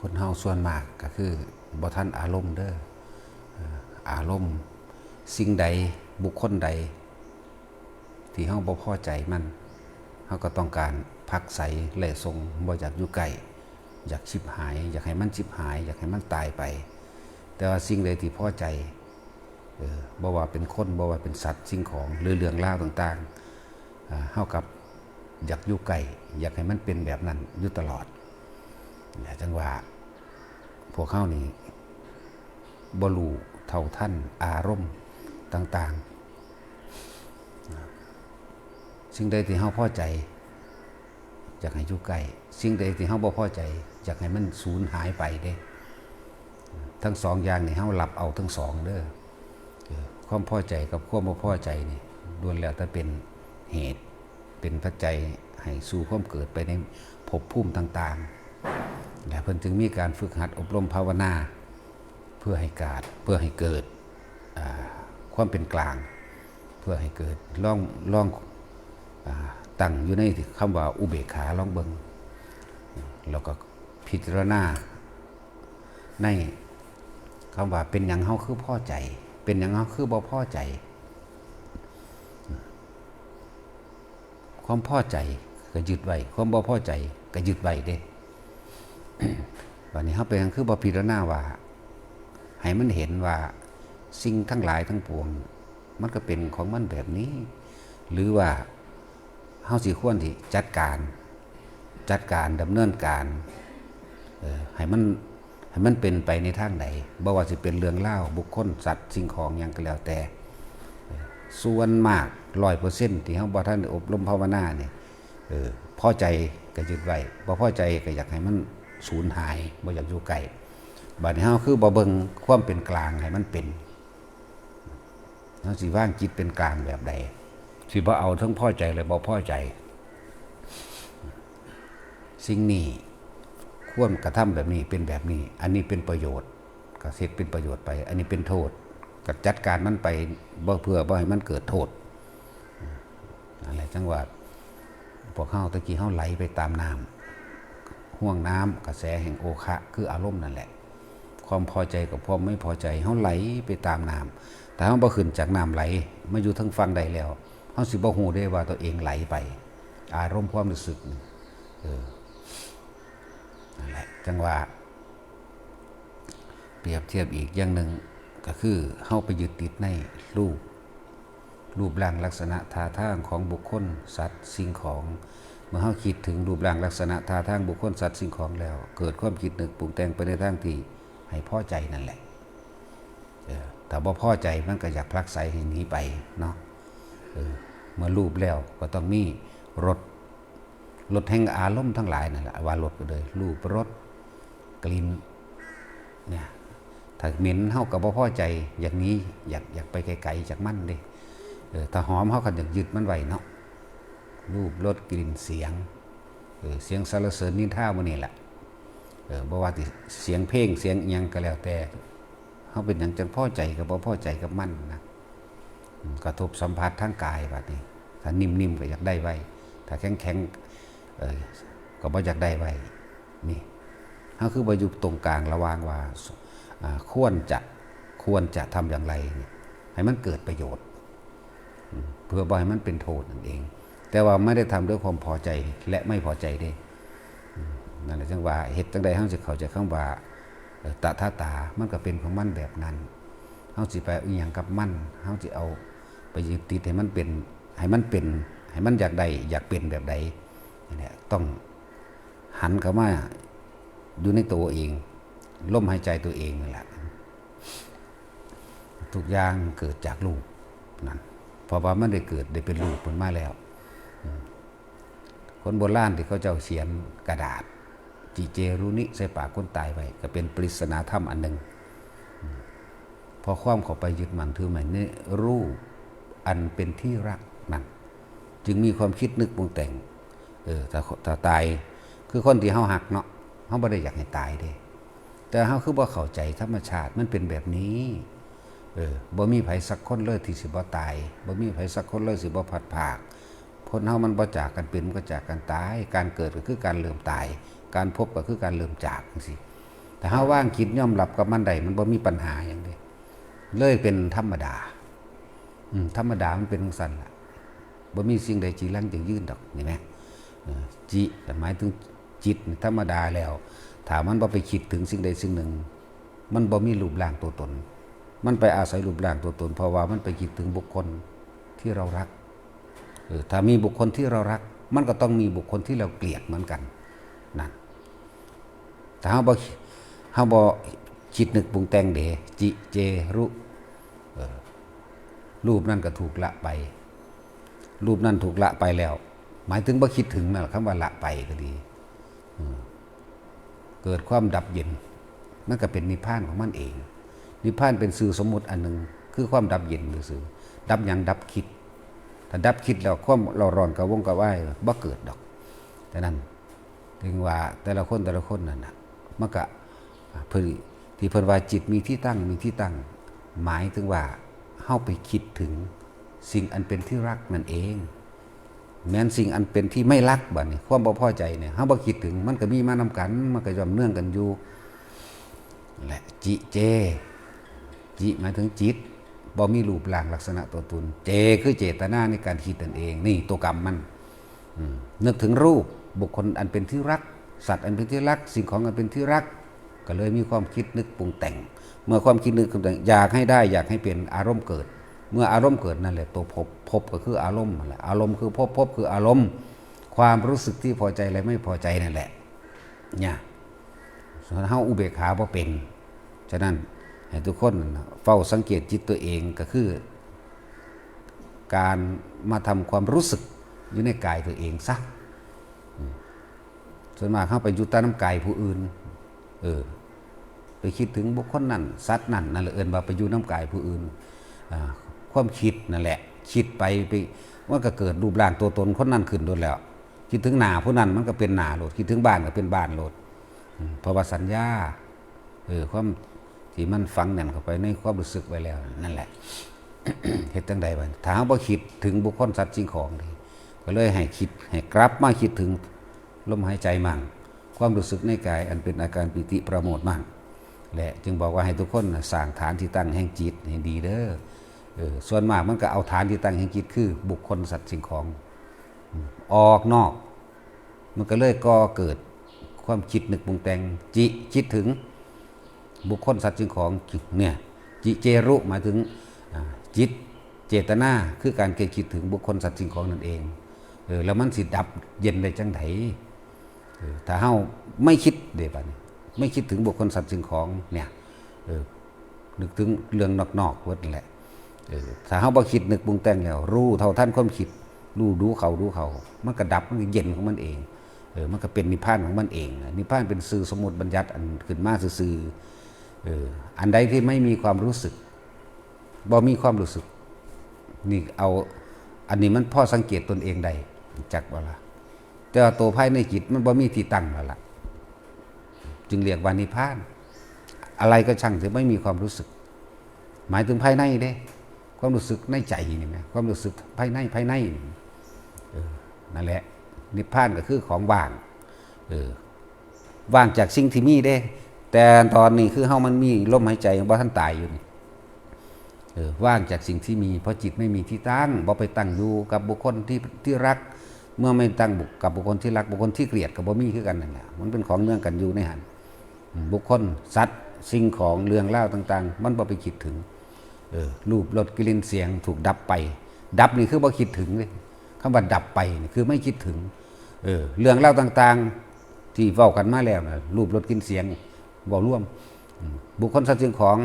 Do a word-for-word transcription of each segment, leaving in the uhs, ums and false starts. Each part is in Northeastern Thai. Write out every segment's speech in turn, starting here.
คนเฮาส่วนมากก็คือบ่ทันอารมณ์เด้อ เอ่อ อารมณ์ สิ่งใด บุคคลใด ที่เฮาบ่พอใจมัน เฮาก็ต้องการผลักไสไล่ส่ง บ่อยากอยู่ใกล้ อยากฉิบหาย อยากให้มันฉิบหาย อยากให้มันตายไป แต่ว่าสิ่งใดที่พอใจ เออ บ่ว่าเป็นคน บ่ว่าเป็นสัตว์ สิ่งของ หรือเรื่องราวต่างๆ อ่า เฮากลับอยากอยู่ใกล้ อยากให้มันเป็นแบบนั้นอยู่ตลอด และจังว่าพวกเฮานี่บ่รู้เท่าทันอารมณ์ต่างๆ สิ่งใดที่เฮาพอใจ อยากให้อยู่ใกล้ สิ่งใดที่เฮาบ่พอใจ อยากให้มันสูญหายไปเด้ ทั้งสองอย่างนี่เฮารับเอาทั้งสองเด้อ เออ ความพอใจกับความบ่พอใจนี่ล้วนแล้วแต่เป็นเหตุ เป็นปัจจัยให้สู่ความเกิดไปในภพภูมิต่างๆ และเพิ่นจึงมีการฝึกหัดอบรมภาวนา เพื่อให้กาด เพื่อให้เกิด อ่า ความเป็นกลาง เพื่อให้เกิด ลอง ลอง อ่า ตั้งอยู่ในคำว่าอุเบกขาลองเบิ่ง แล้วก็พิจารณาในคำว่าเป็นหยังเฮาคือพอใจ เป็นหยังเฮาคือบ่พอใจ ความพอใจก็ยึดไว้ ความบ่พอใจก็ยึดไว้เด้ บัดนี้เฮาเป็นหยังคือบ่พิจารณาว่า ให้มันเห็นว่าสิ่งทั้งหลายทั้งปวง มันก็เป็นของมันแบบนี้ หรือว่าเฮาสิควรที่จัดการ จัดการดำเนินการ เอ่อ ให้มัน ให้มันเป็นไปในทางใด บ่ว่าสิเป็นเรื่องราว บุคคล สัตว์ สิ่งของหยังก็แล้วแต่ เอ่อ ส่วนมาก ร้อยเปอร์เซ็นต์ ที่เฮาบ่ทันได้อบรมภาวนานี่ เออ พอใจก็ยึดไว้ บ่พอใจก็อยากให้มันสูญหาย บ่อยากอยู่ใกล้ บัดนี้เฮาคือบ่เบิ่งความเป็นกลางให้มันเป็น เฮาสิวางจิตเป็นกลางแบบใด สิบ่เอาทั้งพอใจและบ่พอใจ สิ่งนี้ควรกระทำแบบนี้ เป็นแบบนี้ อันนี้เป็นประโยชน์ ก็เฮ็ดเป็นประโยชน์ไป อันนี้เป็นโทษ ก็จัดการมันไป บ่ เพื่อบ่ให้มันเกิดโทษ นั่นแหละจังว่า พวกเฮาตะกี้เฮาไหลไปตามน้ำ ห้วงน้ำ กระแสแห่งโอคะ คืออารมณ์นั่นแหละ ความพอใจกับความไม่พอใจ เฮาไหลไปตามน้ำ ถ้าเฮาบ่ขึ้นจากน้ำไหล มาอยู่เทิงฝั่งใดแล้ว เฮาสิบ่ฮู้เด้ว่าตัวเองไหลไป อารมณ์ความรู้สึกนี่ เออ นั่นแหละ จังว่า เปรียบเทียบอีกอย่างหนึ่ง ก็คือเฮาไปยึดติดในรูป รูปร่างลักษณะท่าทางของบุคคล สัตว์ สิ่งของ เมื่อเฮาคิดถึงรูปร่างลักษณะท่าทางบุคคล สัตว์ สิ่งของแล้ว เกิดความคิดนึกปรุงแต่งไปในทางที่ให้พอใจนั่นแหละ เออ ถ้าบ่พอใจมันก็อยากผลักไสให้หนีไปเนาะ เออ เมื่อรูปแล้วก็ต้องมีรส รสแห่งอารมณ์ทั้งหลายนั่นแหละ ว่ารสก็เลย รูป รส กลิ่น เนี่ย ถ้าเหม็นเฮาก็บ่พอใจ อยากหนี อยาก อยากไปไกลๆจากมันเด้ เออ ถ้าหอมเฮาก็อยากยึดมันไว้เนาะ รูป รส กลิ่น เสียง เออ เสียงสรรเสริญนินทามื้อนี้แหละ เออ บ่ว่าสิเสียงเพลง เสียงอิหยังก็แล้วแต่ เฮาเป็นหยังจังพอใจกับบ่พอใจกับมันนะ อืม กระทบสัมผัสทางกายบัดนี้ ถ้านิ่มๆก็อยากได้ไว้ ถ้าแข็งๆ เอ่อ ก็บ่อยากได้ไว้ นี่ เฮาคือบ่อยู่ตรงกลางระหว่างว่า อ่า ควรจะ ควรจะทำอย่างไรนี่ ให้มันเกิดประโยชน์ อืม เพื่อบ่ให้มันเป็นโทษนั่นเอง แต่ว่าไม่ได้ทำด้วยความพอใจและไม่พอใจเด้ อืม นั่นแหละจังว่าเฮ็ดจังใดเฮาสิเข้าใจคำว่า เอ่อ ตถาตา มันก็เป็นของมันแบบนั้น เฮาสิไปเอาอิหยังกับมัน เฮาสิเอาไปยึดติดให้มันเป็น ให้มันเป็น ให้มันอยากได้ อยากเป็นแบบใด นี่แหละ ต้องหันเข้ามาอยู่ในตัวเอง ลมหายใจตัวเองนั่นแหละ ทุกอย่างเกิดจากรูปนั่น เพราะว่ามันได้เกิด ได้เป็นรูปขึ้นมาแล้ว อืม คนโบราณที่เขาเจ้าเขียนกระดาษ จิเจรุนิ ใส่ปากคนตายไว้ ก็เป็นปริศนาธรรมอันหนึ่ง อืม เพราะความเข้าไปยึดมั่นถือมั่นในรูปอันเป็นที่รักนั่น จึงมีความคิดนึกปรุงแต่ง เออ ถ้า ถ้าตาย คือคนที่เฮาฮักเนาะ เฮาบ่ได้อยากให้ตายเด้ แต่เฮาคือบ่เข้าใจธรรมชาติ มันเป็นแบบนี้ เออ บ่มีไผสักคนเลยที่สิบ่ตาย บ่มีไผสักคนเลยสิบ่พลัดพราก คนเฮามันบ่จากกันเป็น มันก็จากกันตาย การเกิดก็คือการเริ่มตาย การพบก็คือการเริ่มจากจังซี้ ถ้าเฮาวางจิตยอมรับกับมันได้ มันบ่มีปัญหาหยังเด้ เลยเป็นธรรมดา อืม ธรรมดามันเป็นจั่งซั้นล่ะ บ่มีสิ่งใดจีรังยั่งยืนดอก นี่แหม เออ จิ หมายถึงจิตธรรมดาแล้ว ถ้ามันบ่ไปคิดถึงสิ่งใดสิ่งหนึ่ง มันบ่มีรูปร่างตัวตน มันไปอาศัยรูปร่างตัวตน เพราะว่ามันไปคิดถึงบุคคลที่เรารัก เออ ถ้ามีบุคคลที่เรารัก มันก็ต้องมีบุคคลที่เราเกลียดเหมือนกัน นั่น ถ้าเฮาบ่ เฮาบ่คิดนึกปรุงแต่งเด้ จิ เจ รุ เออ รูปนั่นก็ถูกละไป รูปนั่นถูกละไปแล้ว หมายถึงบ่คิดถึงนั่นล่ะ คำว่าละไปก็ดี เออ เกิดความดับเย็น มันก็เป็นนิพพานของมันเอง นิพพานเป็นชื่อสมมุติอันหนึ่ง คือความดับเย็นซื่อๆ ดับหยัง ดับคิด ถ้าดับคิดแล้ว ความเร่าร้อนกระวนกระวายบ่เกิดดอก ฉะนั้น ถึงว่าแต่ละคนแต่ละคนนั่นน่ะ มันก็ เพิ่น ที่เพิ่นว่าจิตมีที่ตั้ง มีที่ตั้ง หมายถึงว่าเฮาไปคิดถึงสิ่งอันเป็นที่รักนั่นเอง แม้นสิ่งอันเป็นที่ไม่รัก บัดนี้ความบ่พอใจเนี่ย เฮาบ่คิดถึง มันก็มีมานำกัน มันก็ย่อมเนื่องกันอยู่ และจิ เจ จิ หมายถึงจิต บ่มีรูปร่างลักษณะตัวตน เจ คือเจตนาในการคิดนั่นเอง นี่ตัวกรรมมัน อืม นึกถึงรูป บุคคลอันเป็นที่รัก สัตว์อันเป็นที่รัก สิ่งของอันเป็นที่รัก ก็เลยมีความคิดนึกปรุงแต่ง เมื่อความคิดนึกปรุงแต่ง อยากให้ได้ อยากให้เป็น อารมณ์เกิด เมื่ออารมณ์เกิดนั่นแหละตัวภพ ภพก็คืออารมณ์นั่นแหละ อารมณ์คือภพ ภพคืออารมณ์ ความรู้สึกที่พอใจและไม่พอใจนั่นแหละ เนี่ย ส่วนเฮาอุเบกขาบ่เป็น ฉะนั้นให้ทุกคนเฝ้าสังเกตจิตตัวเอง ก็คือ การมาทำความรู้สึกอยู่ในกายตัวเองซะ อืม ส่วนมากเฮาไปอยู่แต่นำกายผู้อื่น เออ ไปคิดถึงบุคคลนั้น สัตว์นั้น นั่นแหละเอิ้นว่าไปอยู่นำกายผู้อื่น อ่า ความคิดนั่นแหละ คิดไป ไป มันก็เกิดรูปร่างตัวตนคนนั้นขึ้นโลดแล้ว คิดถึงหน้าผู้นั้น มันก็เป็นหน้าโลด คิดถึงบ้านก็เป็นบ้านโลด อืม เพราะว่าสัญญา เออ ความที่มันฝังแน่นเข้าไปในความรู้สึกไว้แล้ว นั่นแหละ เฮ็ดจั่งใดบัดนี้ ถ้าเฮาบ่คิดถึงบุคคลสัตว์สิ่งของนี่ ก็เลยให้คิด ให้กลับมาคิดถึงลมหายใจมั่ง ความรู้สึกในกายอันเป็นอาการปีติปราโมทย์มั่ง และจึงบอกว่าให้ทุกคนน่ะสร้างฐานที่ตั้งแห่งจิตให้ดีเด้อ เออ ส่วนมากมันก็เอาฐานที่ตั้งแห่งจิตคือบุคคลสัตว์สิ่งของ อืม ออกนอก มันก็เลยก่อเกิดความคิดนึกปรุงแต่ง จิ คิดถึงบุคคลสัตว์สิ่งของ เนี่ย จิ เจ รุ หมายถึง อ่า จิต เจตนา คือการคิดถึงบุคคลสัตว์สิ่งของนั่นเอง เออ แล้วมันสิดับเย็นได้จั่งใด เออ ถ้าเฮาไม่คิดเด้บัดนี้ ไม่คิดถึงบุคคลสัตว์สิ่งของ เนี่ย เออ นึกถึงเรื่องนอกๆเบิดนั่นแหละ เออ ถ้าเฮาบ่คิดนึกปรุงแต่งแล้ว รู้เท่าทันความคิด รู้ดูเข้าดูเข้า มันก็ดับ มันก็เย็นของมันเอง เออ มันก็เป็นนิพพานของมันเอง นิพพานเป็นชื่อสมมุติบัญญัติอันขึ้นมาซื่อๆ เออ อันใดที่ไม่มีความรู้สึก บ่มีความรู้สึก นี่เอา อันนี้มันพอสังเกตตนเองได้ จักบ่ล่ะ แต่ว่าตัวภายในจิตมันบ่มีที่ตั้งแล้วล่ะ จึงเรียกว่านิพพาน อะไรก็ช่างที่ไม่มีความรู้สึก หมายถึงภายในเด้ ความรู้สึกในใจนี่แหม ความรู้สึกภายใน ภายในนี่ เออ นั่นแหละ นิพพานก็คือของว่าง เออ ว่างจากสิ่งที่มีเด้ แต่ตอนนี้คือเฮามันมีลมหายใจ ยังบ่ทันตายอยู่นี่ เออ ว่างจากสิ่งที่มี เพราะจิตไม่มีที่ตั้ง บ่ไปตั้งอยู่กับบุคคลที่ ที่รัก เมื่อไม่ตั้งบุ กับบุคคลที่รัก บุคคลที่เกลียดก็บ่มีคือกันนั่นแหละ มันเป็นของเนื่องกันอยู่ในหั้น อืม บุคคล สัตว์ สิ่งของ เรื่องราวต่างๆ มันบ่ไปคิดถึง เออ รูป รส กลิ่น เสียง ถูกดับไป ดับนี่คือบ่คิดถึงเลย คำว่าดับไปนี่คือไม่คิดถึง เออ เรื่องราวต่างๆ ที่เว้ากันมาแล้วนะ รูป รส กลิ่น เสียง เว้ารวม อืม บุคคล สัตว์ สิ่งของ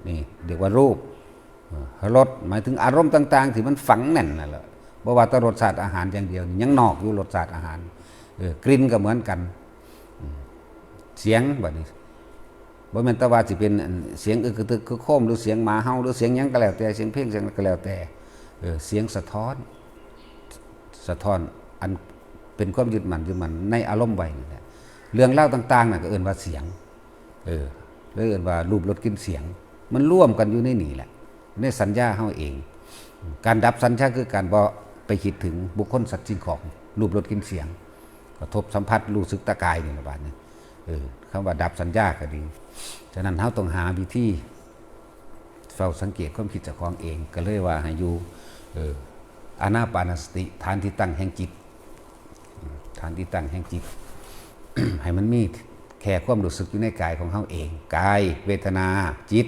นี่เรียกว่ารูป เออ รส หมายถึงอารมณ์ต่างๆ ที่มันฝังแน่นนั่นแหละ บ่ว่าแต่รสชาติอาหารอย่างเดียวนี่ยังนอกอยู่ รสชาติอาหาร เออ กลิ่นก็เหมือนกัน อืม เสียงบัดนี้ บ่แม่นแต่ว่าสิเป็นอันเสียงอึกกระทึกคึกโครม หรือเสียงหมาเห่า หรือเสียงหยังก็แล้วแต่ เสียงเพลง เสียงก็แล้วแต่ เออ เสียงสะท้อน สะท้อนอันเป็นความยึดมั่น ยึดมั่นในอารมณ์ไว้นั่นแหละ เรื่องราวต่างๆ น่ะก็เอิ้นว่าเสียง เออ เลยเอิ้นว่ารูป รส กลิ่น เสียง มันรวมกันอยู่ในนี่แหละ ในสัญญาเฮาเอง การดับสัญญาคือการบ่ไปคิดถึงบุคคล สัตว์ สิ่งของ รูป รส กลิ่น เสียง กระทบสัมผัส รู้สึกตะกายนี่ล่ะบาดนี้ เออ คำว่าดับสัญญาก็ดี ฉะนั้นเฮาต้องหาวิธีเฝ้าสังเกตความคิดเจ้าของเอง ก็เลยว่าให้อยู่ เออ อานาปานสติ ฐานที่ตั้งแห่งจิต ฐานที่ตั้งแห่งจิต ให้มันมีแค่ความรู้สึกอยู่ในกายของเฮาเอง กาย เวทนา จิต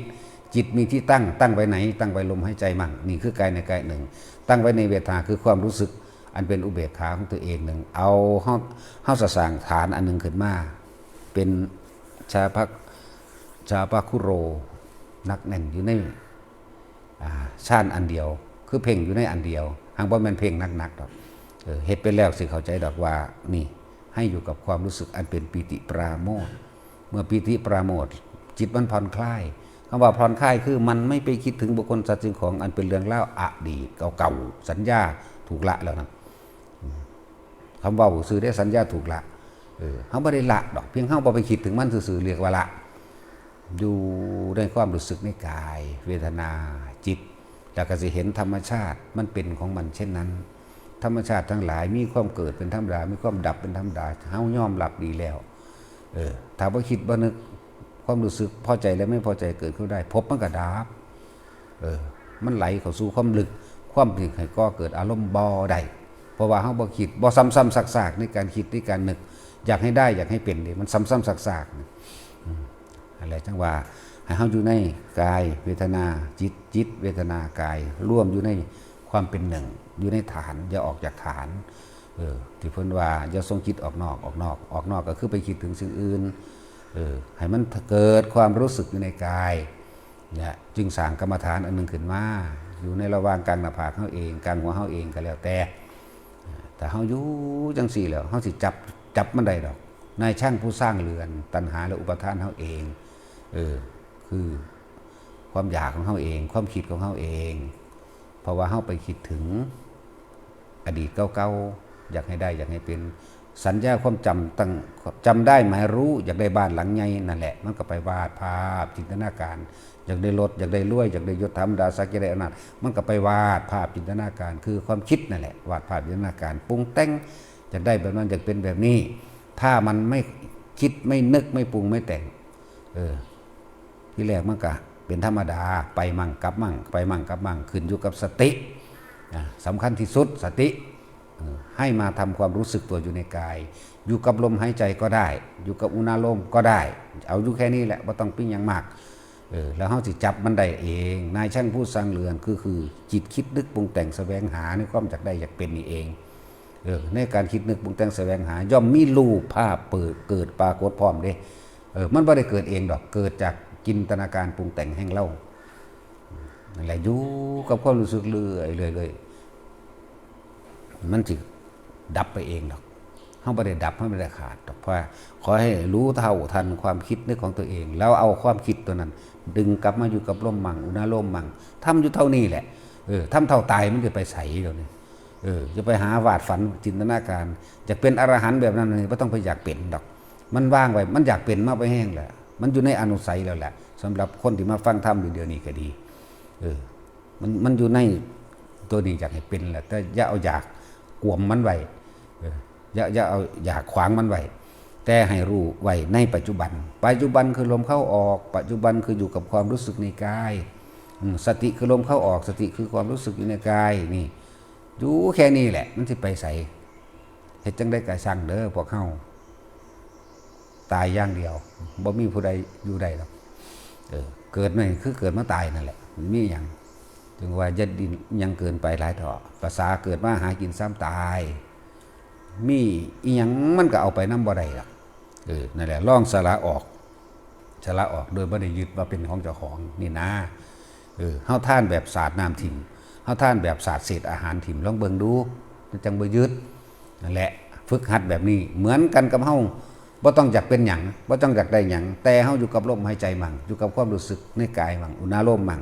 จิตมีที่ตั้ง ตั้งไว้ไหน ตั้งไว้ลมหายใจมั่ง นี่คือกายในกายหนึ่ง ตั้งไว้ในเวทนา คือความรู้สึก อันเป็นอุเบกขาของตัวเองหนึ่ง เอาเฮา เฮาสร้างฐานอันหนึ่งขึ้นมา เป็นชาพะ ชาพะคุโร หนักแน่นอยู่ใน อ่า ฌานอันเดียว คือเพ่งอยู่ในอันเดียว หากบ่แม่นเพ่งหนักๆดอก เออ เฮ็ดไปแล้วสิเข้าใจดอกว่า นี่ ให้อยู่กับความรู้สึกอันเป็นปีติปราโมทย์ เมื่อปีติปราโมทย์ จิตมันผ่อนคลาย คำว่าผ่อนคลายคือมันไม่ไปคิดถึงบุคคลสัตว์สิ่งของอันเป็นเรื่องราวอดีตเก่าๆ สัญญาถูกละแล้วนะ อืม คำเว้าซื่อเด้ สัญญาถูกละ เออ เฮาบ่ได้ละดอก เพียงเฮาบ่ไปคิดถึงมันซื่อๆ เรียกว่าละ อยู่ในความรู้สึกในกาย เวทนา จิต แล้วก็สิเห็นธรรมชาติ มันเป็นของมันเช่นนั้น ธรรมชาติทั้งหลายมีความเกิดเป็นธรรมดา มีความดับเป็นธรรมดา เฮายอมรับดีแล้ว เออ ถ้าบ่คิดบ่นึก ความรู้สึกพอใจและไม่พอใจเกิดขึ้นได้ ภพมันก็ดับ เออ มันไหลเข้าสู่ความลึก ความที่ให้ก่อเกิดอารมณ์บ่ได้ เพราะว่าเฮาบ่คิด บ่ซ้ำๆซากๆในการคิด ในการนึก อยากให้ได้ อยากให้เป็นนี่ มันซ้ำๆซากๆนะ อืม นั่นแหละจั่งว่า ให้เฮาอยู่ในกาย เวทนา จิต จิต เวทนา กาย รวมอยู่ในความเป็นหนึ่ง อยู่ในฐาน อย่าออกจากฐาน เออ ที่เพิ่นว่า อย่าส่งจิตออกนอก ออกนอก ออกนอกก็คือไปคิดถึงสิ่งอื่น เออ ให้มันเกิดความรู้สึกอยู่ในกาย เนี่ย จึงสร้างกรรมฐานอันหนึ่งขึ้นมา อยู่ในระหว่างกลางหน้าผากเฮาเอง กลางหัวเฮาเองก็แล้วแต่ ถ้าเฮาอยู่จั่งซี้แล้ว เฮาสิจับ จับมันได้ดอก นายช่างผู้สร้างเรือน ตัณหาและอุปาทานเฮาเอง เออ คือความอยากของเฮาเอง ความคิดของเฮาเอง เพราะว่าเฮาไปคิดถึงอดีตเก่าๆ อยากให้ได้ อยากให้เป็น สัญญาความจำตั้ง จำได้หมายรู้ อยากได้บ้านหลังใหญ่นั่นแหละ มันก็ไปวาดภาพจินตนาการ อยากได้รถ อยากได้รวย อยากได้ยศถาบรรดาศักดิ์ อยากได้อำนาจ มันก็ไปวาดภาพจินตนาการ คือความคิดนั่นแหละ วาดภาพจินตนาการ ปรุงแต่ง อยากได้แบบนั้น อยากเป็นแบบนี้ ถ้ามันไม่คิด ไม่นึก ไม่ปรุง ไม่แต่ง เออ ที่แรกมันก็เป็นธรรมดา ไปมั่งกลับมั่ง ไปมั่งกลับมั่ง ขึ้นอยู่กับสติ อ่ะ สำคัญที่สุดสติ เออ ให้มาทำความรู้สึกตัวอยู่ในกาย อยู่กับลมหายใจก็ได้ อยู่กับอุณาโลมก็ได้ เอาอยู่แค่นี้แหละ บ่ต้องปิ้งหยังมาก เออ แล้วเฮาสิจับมันได้เอง นายช่างผู้สร้างเรือน คือ คือจิตคิดนึกปรุงแต่งแสวงหาในความอยากได้อยากเป็นนี่เอง เออ ในการคิดนึกปรุงแต่งแสวงหา ย่อมมีรูปภาพเปิด เกิดปรากฏพร้อมเด้ เออ มันบ่ได้เกิดเองดอก เกิดจากจินตนาการปรุงแต่งแห่งเรา นั่นแหละ อยู่กับความรู้สึกเรื่อยๆ เรื่อยๆ มันสิดับไปเองดอก เฮาบ่ได้ดับ เฮาบ่ได้ขาดดอก เพราะว่าขอให้รู้เท่าทันความคิดนึกของตัวเอง แล้วเอาความคิดตัวนั้น ดึงกลับมาอยู่กับลมมั่ง อุณาโลมมั่ง ทำอยู่เท่านี้แหละ เออ ทำเท่าตาย มันจะไปไสเดี๋ยวนี้ เออ จะไปหาวาดฝันจินตนาการ อยากเป็นอรหันต์แบบนั้นนี่ บ่ต้องไปอยากเป็นดอก มันวางไว้ มันอยากเป็นมาไปแห้งแหละ มันอยู่ในอนุสัยแล้วแหละ สำหรับคนที่มาฟังธรรมอยู่เดี๋ยวนี้ก็ดี เออ มัน มันอยู่ในตัวนี้อยากให้เป็นแหละ แต่อย่าเอาอยากกวมมันไว้ เออ อย่า อย่าเอาอยากขวางมันไว้ แต่ให้รู้ไว้ในปัจจุบัน ปัจจุบันคือลมเข้าออก ปัจจุบันคืออยู่กับความรู้สึกในกาย อืม สติคือลมเข้าออก สติคือความรู้สึกอยู่ในกาย นี่ อยู่แค่นี้แหละ มันสิไปไส เฮ็ดจั่งใดก็ช่างเด้อพวกเฮา ตายอย่างเดียว บ่มีผู้ใดอยู่ได้ดอก เออ เกิดมาคือเกิดมาตายนั่นแหละ มันมีหยัง จึงว่าอย่าดิ้นหยังเกินไปหลายเถาะ ภาษาเกิดมาหากินซ้ำตาย มีอีหยังมันก็เอาไปนำบ่ได้ดอก เออ นั่นแหละ ลองสละออก สละออกโดยบ่ได้ยึดว่าเป็นของเจ้าของนี่นะ เออ เฮาทานแบบสาดน้ำถิ่ม เฮาทานแบบสาดเศษอาหารถิ่ม ลองเบิ่งดู มันจั่งบ่ยึด นั่นแหละ ฝึกหัดแบบนี้ เหมือนกันกับเฮา บ่ต้องอยากเป็นหยัง บ่ต้องอยากได้หยัง แต่เฮาอยู่กับลมหายใจมั่ง อยู่กับความรู้สึกในกายมั่ง อุณาโลมมั่ง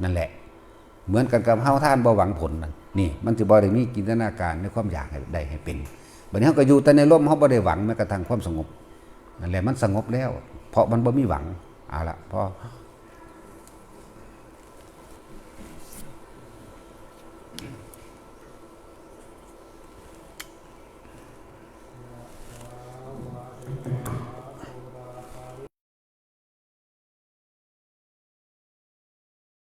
นั่นแหละ เหมือนกันกับเฮาทานบ่หวังผลนั่น นี่ มันสิบ่ได้มีจินตนาการในความอยากให้ได้ให้เป็น บัดนี้เฮาก็อยู่แต่ในลม เฮาบ่ได้หวังแม้กระทั่งความสงบ นั่นแหละ มันสงบแล้ว เพราะมันบ่มีหวัง เอาละ พอ